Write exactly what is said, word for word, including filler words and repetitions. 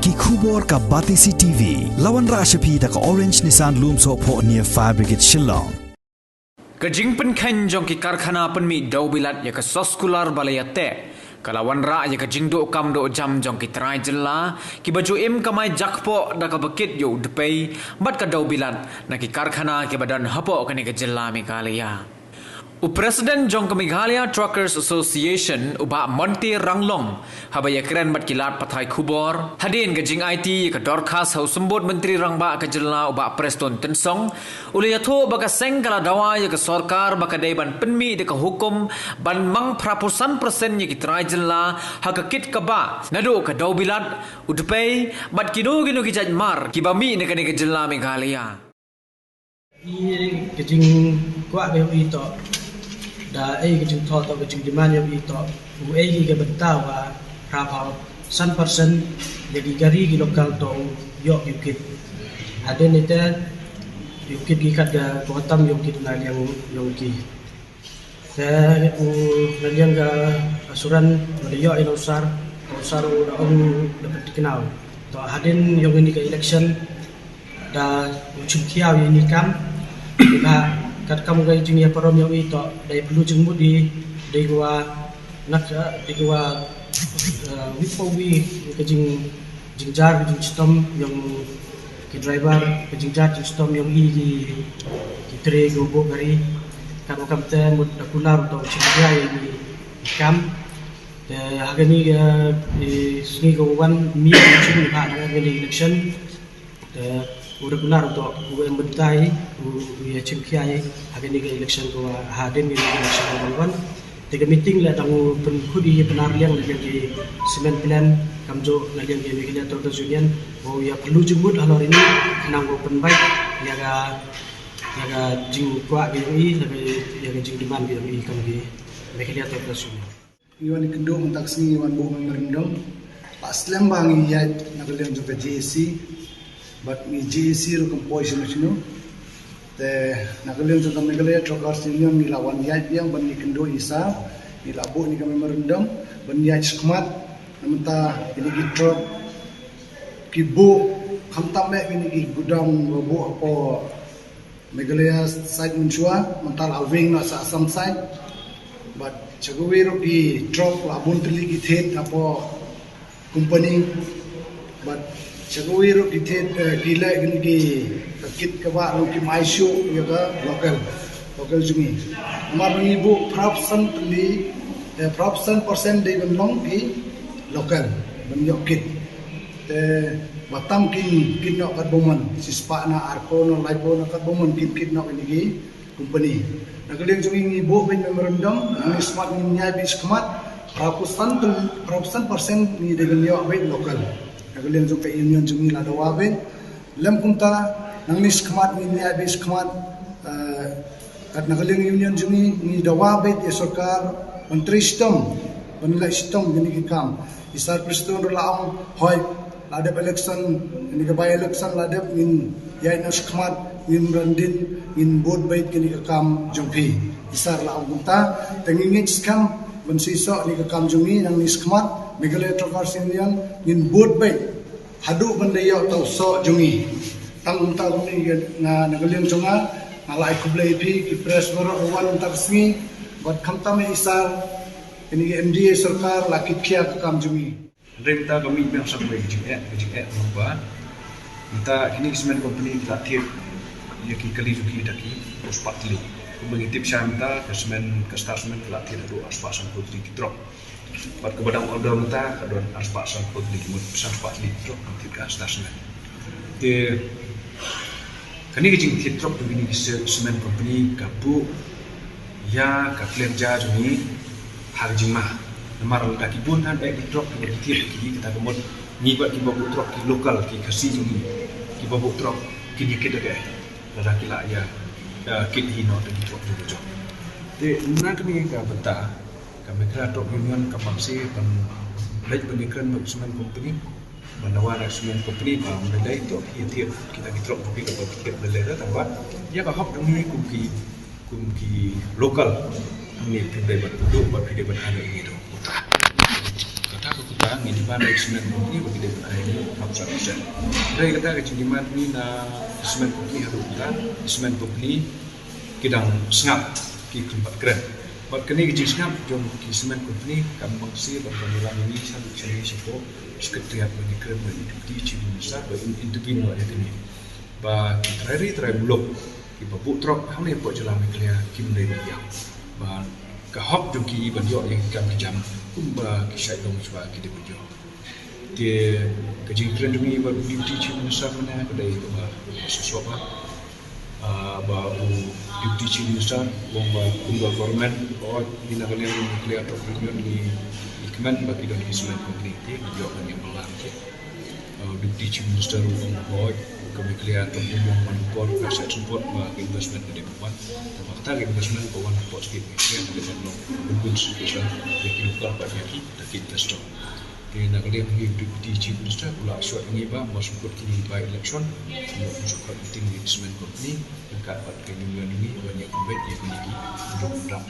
Ki khubor ka Batesi T V. La wanrah sha phi da ka Orange Nissan Lumsohphoh near Fire Brigade Shillong. Ka jingpynkheiñ jong ki karkhana pynmih dewbilat ïa ka soskular ba la ïateh ka la wanrah ïa ka jingduh kam duh jam jong ki trai jylla kiba ju im kamai jakpoh da kaba kit ïa u dpei bad ka dewbilat na ki karkhana kiba don hapoh kane ka jylla Meghalaya. U President jong ka Meghalaya Truckers Association, u Bah Monty Ranglong, haba ïakren bad ki lad pathai khubor hadien ka jingaiti ïa ka dorkhas ha u Symbud Myntri Rangbah ka jylla, u Bah Prestone Tynsong, u la ïathuh ba ka seng ka la dawa ïa ka sorkar ba ka dei ban pynmih da ka hukum ban mang phra phew san persen ïa ki trai jylla ha ka kit kaba, naduh ka dewbilat, u dpei bad kino kino ki jait mar kiba mih na kane ka jylla Meghalaya. I ka jingkwah ka ïong i toh, da ei ka jingthoh toh, ka jingdemand ïong i toh, u ei ki ka bynta ba phra phew san persen ïa ki gari ki local toh u ïoh ki kit. Hadien ite ïoh kit ki kat ka, ka watam ïoh kit na liang ïong ki. Te u na liang ka asuran ba da ïoh ïa u sar, u sar u da ong da pyntikna u. To hadien ïong ini ka election da u chim thiaw ïa ini kam. Ka kat kam ka jingïaparom ïong i to da i pynlut jingmut i dei ka wa nak dei ka wa wi pa wi ka jing jingjia ka jingshitom ïong ki driver, ka jingjia jingshitom ïong i ki, ki tre ki buh gari. Katba kam te mut da kular u to u chim jia ïa ki kam. Te ha kani ka, eh, sngi ka wan mi u chim ha kani election. Te u da kular u to u em bynta i u, u ïa chim khia i ha kani ka election ka wa, hadien kani ka election ka wa wan. Te ka meeting la dang u pynkut i pynarliang na liang ki cement plant, kamjooh na liang ki Meghalaya Truckers Union, u ïa pynlut jingmut halor ini khnang u pynbeit ïa ka, ïa ka jingkwah ka ïong i, ïa ka, ïa ka jingdemand ka ïong i kam ki Meghalaya Truckers Union. Ngi wan ïakynduh mynta ka sngi, ngi wan buh memorandum. Pat slem ba ngi ïaid na ka liang jong ka J A C. Bad ngi J A C ruh kam poi shano shano. Te na ka liang jong ka Meghalaya Truckers Union ngi la wan ïaid biang ban ïakynduh ïa i sar, ngi la buh ïa ka memorandum ban ïaid shakhmat na mynta kine ki truck ki buh khamtam eh kine ki godown ba buh hapoh Meghalaya side mynshuwa, mynta la wing noh sha Assam side. Bad sha kawei ruh ki truck la bun tylli ki thied hapoh company. Bad sha kawei ruh ki thied, eh, ki leh kine ki kit kaba ruh kim ai shuh ïa ka local, local jong ngi. Namar ngi buh phra phew san tylli, eh, phra phew san percent dei ban long ki local ban ïoh kit. Te ba tam kin kit noh katba mon, shispah na arphew na laiphew na katba mon kin kit noh kine ki company. Na ka liang jong ngi ngi buh beit memorandum, ngi smat ngin ïaid beit shakhmat, phra phew san, phra phew san percent ngi dei ban ïoh beit local. Na ka liang jong ka union jong ngi la dawa beit. Lem kumta, nangne shakhmat ngin ïaid beit shakhmat, eh, kat na ka liang union jong ngi ngi dawa beit ïa sorkar ban trei shitom, ban leh shitom kine ki kam. I Sir Prestone ruh la ong, hooid, la dep election, kane ka by election la dep, ngin ïaid noh shakhmat, ngin randin, ngin bud beit kane ka kam jong phi. I Sir la ong kumta, te ngi ngeit skhem ban seisoh kane ka kam jong ngi nangne shakhmat, Meghalaya Truckers Union, ngin bud beit haduh ban da ïoh uta u soh jong ngi. Tang kumta kumne nga, na ka liang jong nga, nga la ai khublei ïa phi ki press baroh ba wan mynta ka sngi, bad khamtam ïa i Sir, kane ka M D A sorkar la kit khia ka kam jong ngi. Hynrei mynta ka mih biang sha kawei ka jingeh, ka jingeh namar ba mynta kine ki cement company ki la thied ïa ki kali jong ki da ki arspah tylli. Kumba ngi tip shai mynta ka cement, ka Star Cement ka la thied haduh arspah sanphew tylli ki truck. Bad kaba dang order mynta ka don arspah sanphew tylli ki mut, sanspah tylli ki truck ki thied ka Star Cement. Te kane ka jingthied truck jong kine ki ce-, cement company ka buh ïa ka khlem ja jong ngi ha ka jingma. Namar lada ki bun than beit ki truck kiba ki thied ki, kata ka mut ngi bad kiba buh truck ki local ki Khasi jong ngi kiba buh truck kin ïa kit da kaei lada ki la ïa, eh, kit hi noh da ki truck jong ka jong. Te na kane ka bynta ka Meghalaya Truck Union ka pang shi ban leit ban ïakren bad cement company. Ban dawa na cement company ba ym lei lei to ki thied kita ki truck jong phi kaba ki thied lei lei da tang ba ïa ka hok jong ngi kum ki, kum ki local. Ngi phi dei ban pynduh ba phi dei ban ai ïa ngi to. Kata ka Ngi demand na ki cement company ba ki dei ban ai ngi hap sa percent. Hynrei kata ka jingdemand ngi na ki cement company haduh mynta, ki cement company ki dang sngap, ki khlem pat kren. Bad kane ka jingsngap jong ki cement company kam pang shisha ban ïalam ïa ngi shaduh shane shapoh Secretariat ban ïakren bad u Deputy Chief Minister ba in intervene noh ïa kane. Ba ki trai ri trai muluk kiba buh truck hangne hapoh jylla Meghalaya kim dei ban ïap. Ba ka hok jong ki ban ïoh ïa ki kam ki jam kumba ki shait long shuwa ki dei ban ïoh. Te ka jingkren jong ngi bad u Deputy Chief Minister mynne ka dei kaba sngewsih bha. Ah, ba u Deputy Chief Minister u ong ba kumba government ba oi ngi na ka liang Meghalaya Truck Union ngi kmen ba ki don ki cement company te ngi ïoh ban ïa balang te. Ah, u Deputy Chief Minister u ong ba oi ka Meghalaya Truck Union man ka por ka sa support ba ka investment ka dei ban wan. Ba kata ka investment ka wan hapoh state Meghalaya ka dei ban long ban bun state ïa ki local bad ïa kita ki investor. Te na ka liang hi u Deputy Chief Minister u la assured ïa ngi ba mynba shu kut kine ki by election, u la shu kut meeting ïa ki cement company ryngkat bad ka union jong ngi ban ïa convince ïa kine ki dong dang.